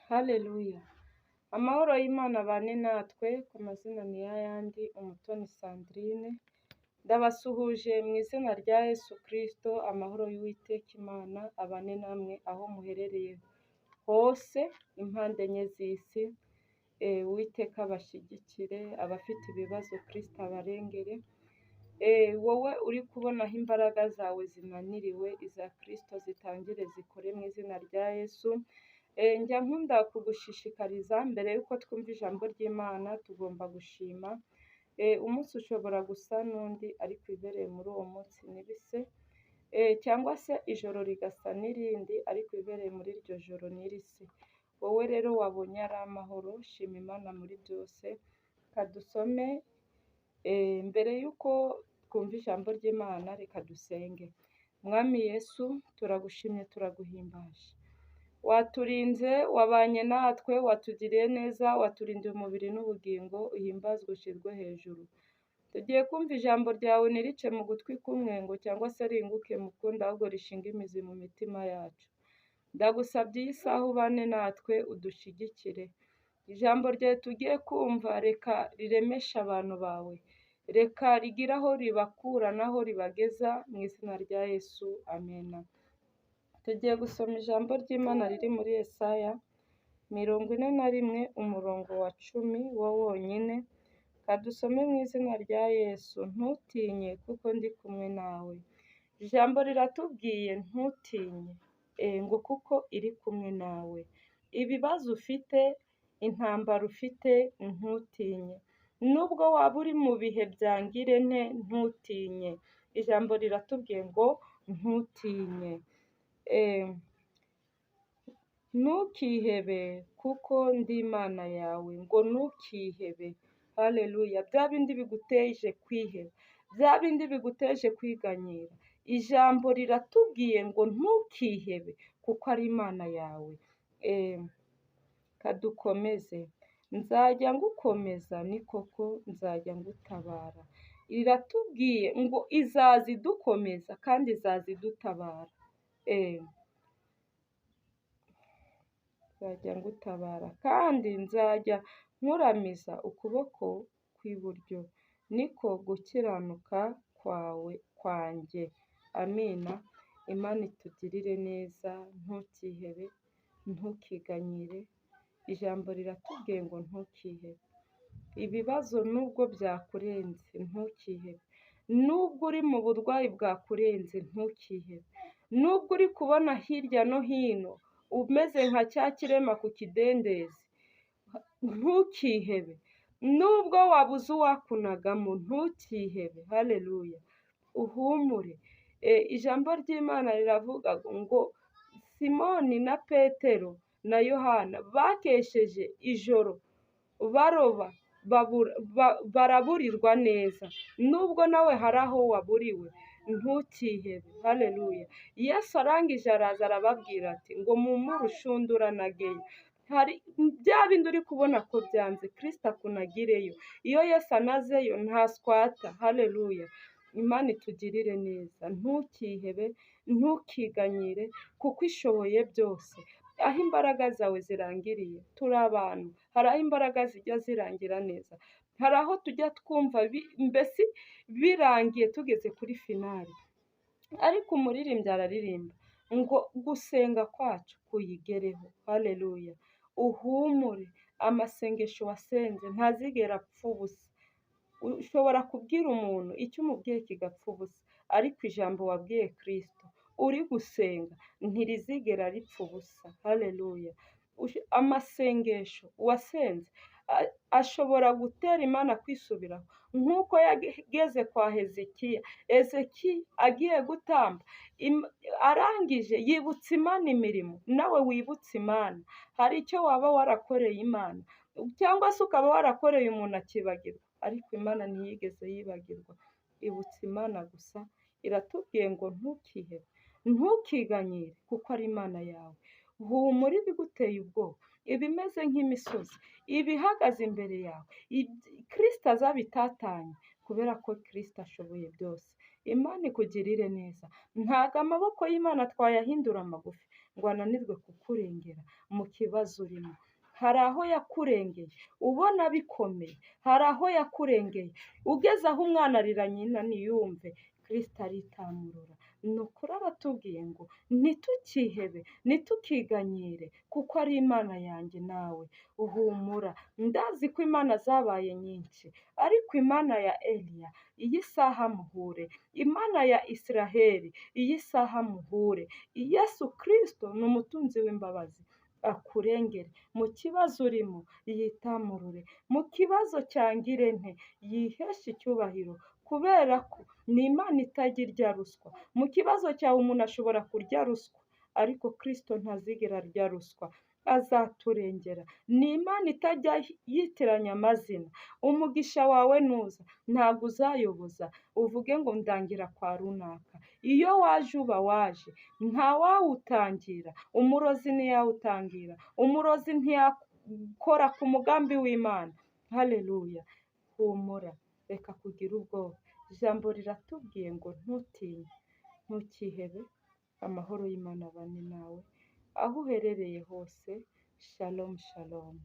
Haleluya! Amahoro y'Imana abane natwe, ku mazina ni yayandi Umutoni Sandrine, ndabasuhuje mu izina rya Yesu Kristo, amahoro y'Uwiteka Imana abane namwe aho muherereye hose, impande enye z'isi, Uwiteka abashyigikire, abafite ibibazo Kristo abarengere, wowe uri kubona aho imbaraga zawe zinaniriwe, iza Kristo zitangire zikore mu izina rya Yesu. Njya nkunda kugushishikariza mbere y'uko twumva ijambo ry'Imana tugomba gushima. Umunsi ushobora gusa n'undi ariko ibibereye muri uwo munsi ntibise, cyangwa se ijoro rigasa n'irindi ariko ibibereye muri iryo joro ntirise. Wowe rero wabonye ari amahoro, shima Imana muri byose. Kadusome mbere y'uko twumva ijambo ry'Imana, reka dusenge. Mwami Yesu, turagushimye, turaguhimbaje. Waturinze, wabanye natwe, watugiriye neza, waturindiye umubiri n'ubugingo, uhimbazwe ushyirwe hejuru. Tugiye kumva ijambo ryawe ntirice mu gutwi kumwe ngo cyangwa se ringuke mu kundi, ahubwo rishinge imizi mu mitima yacu. Ndagusabye iyi saha ubane natwe, udushyigikire. Ijambo ryawe tugiye kumva reka riremeshe abantu bawe, reka rigire aho ribakura n'aho ribageza, mu izina rya Yesu, amena. Tugiye gusoma ijambo ry'Imana riri muri Yesaya 41 umurongo wa 10 wo wonyine. Kadusome mu izina rya Yesu. Ntutinye kuko ndi kumwe nawe. Ijambo riratubwiye ntutinye, ngo kuko iri kumwe nawe. Ibibazo ufite, intambara ufite, ntutinye. Nubwo waba uri mu bihe bya ngirente, ntutinye. Ijambo riratubwiye ngo ntutinye. Ntukihebe kuko ndi Imana yawe, ngo ntukihebe. Haleluya! Bya bindi biguteje kwiheba, bya bindi biguteje kwiganyira, ijambo riratubwiye ngo ntukihebe kuko ari Imana yawe. Kadukomeze, nzajya ngukomeza, ni koko nzajya ngutabara. Riratubwiye ngo izaza idukomeza kandi izaza idutabara. Nzajya ngutabara kandi nzajya nkuramiza ukuboko kw'iburyo, niko gukiranuka kwawe kwanjye. Amina. Imana itugirire neza, ntukihebe, ntukiganyire. Ijambo riratubwiye ngo ntukihebe. Ibibazo nubwo byakurenze, ntukihebe. Nubwo uri mu burwayi bwakurenze, ntukihebe. Nubwo uri kubona hirya no hino umeze nka cya kirema ku kidendezi, ntukihebe. Nubwo wabuze uwakunagamo, ntukihebe. Haleluya, uhumure. Ijambo ry'Imana riravuga ngo Simoni na Petero na Yohana bakesheje ijoro baroba, baraburirwa neza. Nubwo nawe hari aho waburiwe, ntukihebe. Haleluya. Yesu arangije araza arababwira ati ngo mumpe urushundura nageyo. Hari bya bindi uri kubona ko byanze, Kristo akunagireyo. Iyo Yesu anazeyo ntaswata. Haleluya. Imana itugirire neza, ntukihebe, ntukiganyire, kuko ishoboye byose. Aho imbaraga zawe zirangiriye, turi abantu, hari aho imbaraga zijya zirangira neza, hari aho tujya twumva mbese birangiye tugeze kuri finale. Ariko umuririmbyi araririmba ngo gusenga kwacu kuyigereho. Haleluya. Uhumure, amasengesho wasenze ntazigera apfa ubusa. Ushobora kubwira umuntu icyo umubwiye kigapfa ubusa, ariko ijambo wabwiye Kristo uri gusenga ntirizigera ripfa ubusa. Haleluya. Amasengesho wasenze ashobora gutera Imana kwisubiraho, nk'uko yageze kwa Hezekiya. Hezekiya agiye gutamba, arangije yibutsa Imana imirimo. Nawe wibutse Imana, hari icyo waba warakoreye Imana, cyangwa se ukaba warakoreye umuntu akibagirwa, ariko Imana ntiyigeze yibagirwa. Ibutse Imana gusa, iratubwiye ngo ntukihebe, ntukiganyire, kuko ari Imana yawe. Humura ibiguteye ubwoba, ibimeze nk'imisozi, ibihagaze imbere yawe, Kristo azabitatanye, kubera ko Kristo ashoboye byose. Imana ikugirire neza. Ntabwo amaboko y'Imana twayahindura magufi ngo ananirwe kukurengera mu kibazo urimo. Hari aho yakurengeye ubona bikomeye, hari aho yakurengeye ugeze aho umwana arira nyina ntiyumve, Kristo aritamurura. Ni ukuri aratubwiye ngo ntitukihebe, ntitukiganyire, kuko ari Imana yanjye nawe. Uhumura, ndazi ko imana zabaye nyinshi, ariko Imana ya Eliya iyi saha muhure, Imana ya Israheli iyi saha muhure. Yesu Kristo ni umutunzi w'imbabazi, akurengere mu kibazo urimo, yitamurure mu kibazo cya ngirente, yiheshe icyubahiro, kubera ko ni Imana itajya irya ruswa. Mu kibazo cyawe umuntu ashobora kurya ruswa, ariko Kristo ntazigera arya ruswa, azaturengera. Ni Imana itajya yitiranya amazina. Umugisha wawe nuza ntabwo uzayoboza uvuge ngo ndangira kwa runaka. Iyo waje uba waje, ntawawutangira. Umurozi ntiyawutangira, umurozi ntiyakora ku mugambi w'Imana. Haleluya! Humura, reka kugira ubwoba. Ijambo riratubwiye ngo ntutinye, ntukihebe, amahoro y'Imana abane nawe aho uherereye hose. Shalom, shalom.